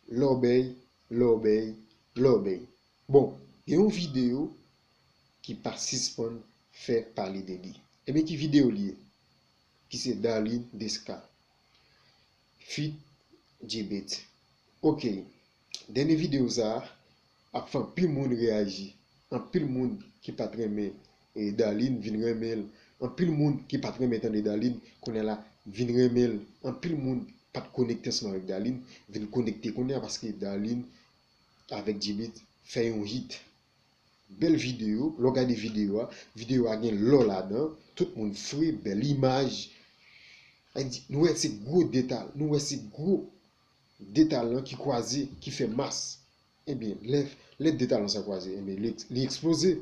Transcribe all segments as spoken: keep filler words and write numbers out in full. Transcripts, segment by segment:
Lòbèy, lòbèy, lòbèy. Bon, gen yon videyo ki pa sispann fè pale de li. Ebyen, ki videyo li ye? Ki se Darline Desca feat G-Beat. Ok, dènye videyo sa a ap fè anpil moun reyaji. Anpil moun ki pa t renmen, e, Darline vin renmen l. Anpil moun ki pa t renmen tande Darline, kounye a la vin renmen l. Anpil moun pa t konekte ansanm avèk Darline, vin konekte kounye a paske Darline avèk G-Beat fè yon hit. Bèl videyo, lè w gade videyo a, videyo a gen lò ladan, tout moun fre, bèl imaj. Sa vle di, nou wè se gwo de talè, nou wè se gwo de talè ki kwaze, ki fè mas. Ebyen, lè, lè de talè sa kwaze, ebyen, li, li eksploze.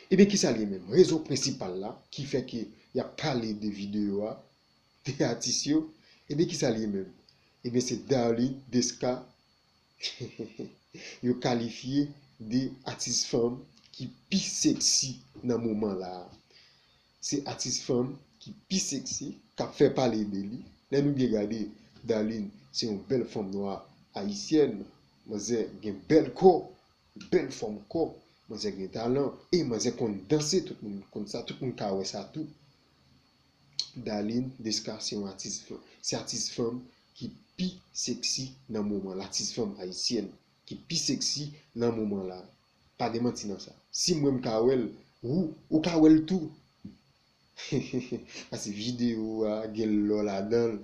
Ebyen, kisa l ye menm? Rezon prensipal la ki fè ke y ap pale de videyo a, de atis yo, ebyen, kisa l ye menm? Ebyen, se Darline Desca yo kalifye de atis fanm ki pi seksi nan moman la a. Se atis fanm ki pi seksi k ap fè pale de li. Lè nou byen gade, Darline se yon bèl fanm nwa ayisyèn. Manzè gen bèl kò, bèl fòm kò. Manzè gen talan. E manzè konn danse, tout moun konn sa, tout moun ka wè sa tou. Darline Desca se yon atis fanm. Se atis fanm ki pi seksi nan moman la. Atis fanm ayisyèn ki pi seksi nan moman la. Pa gen manti nan sa. Si mwen m ka wè l, ou, ou ka wè l tou. Paske videyo a gen lò ladan l.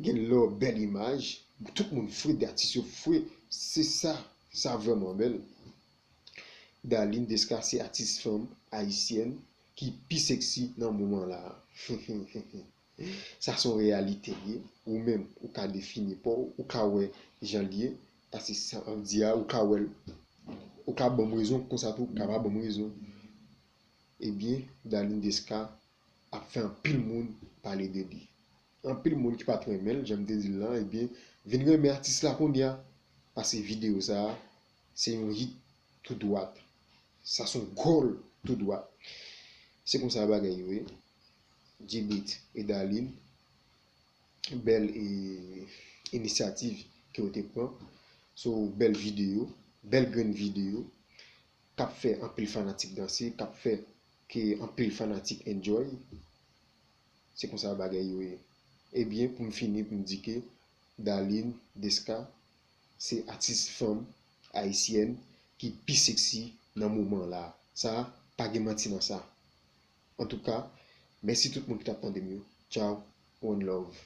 Gen lò, bèl imaj. Tout moun fre, de atis yo fre. Se sa, sa vrèman bèl. Darline Desca se atis fanm ayisyèn ki pi seksi nan moman la a. Sa se yon reyalite l ye. Ou menm, ou ka defini pa w, ou ka wè jan l ye. Paske sa m ap di a, ou ka wè l. Ou ka ban m rezon, konsa tou, ou ka pa ban m rezon. Ebyen, Darline Desca ap fè anpil moun pale de li. Anpil moun ki pa t renmen l, jan m te di l lan, ebyen, vin renmen atis la kounye a. Paske videyo sa a, se yon hit tou dwat. Sa se yon gòl tou dwat. Se konsa bagay yo ye. G-Beat e Darline, bèl, e, inisyativ ke yo te pran. So, bèl videyo, bèl grenn videyo, k ap fè anpil fanatik danse, k ap fè ke anpil fanatik enjoy. Se konsa bagay yo ye. Ebyen, pou m fini, pou m di ke Darline Desca se atis fanm ayisyèn ki pi seksi nan moman la. Sa, pa gen manti nan sa. Antouka, mèsi tout moun ki t ap tande m yo. Tchao, one love.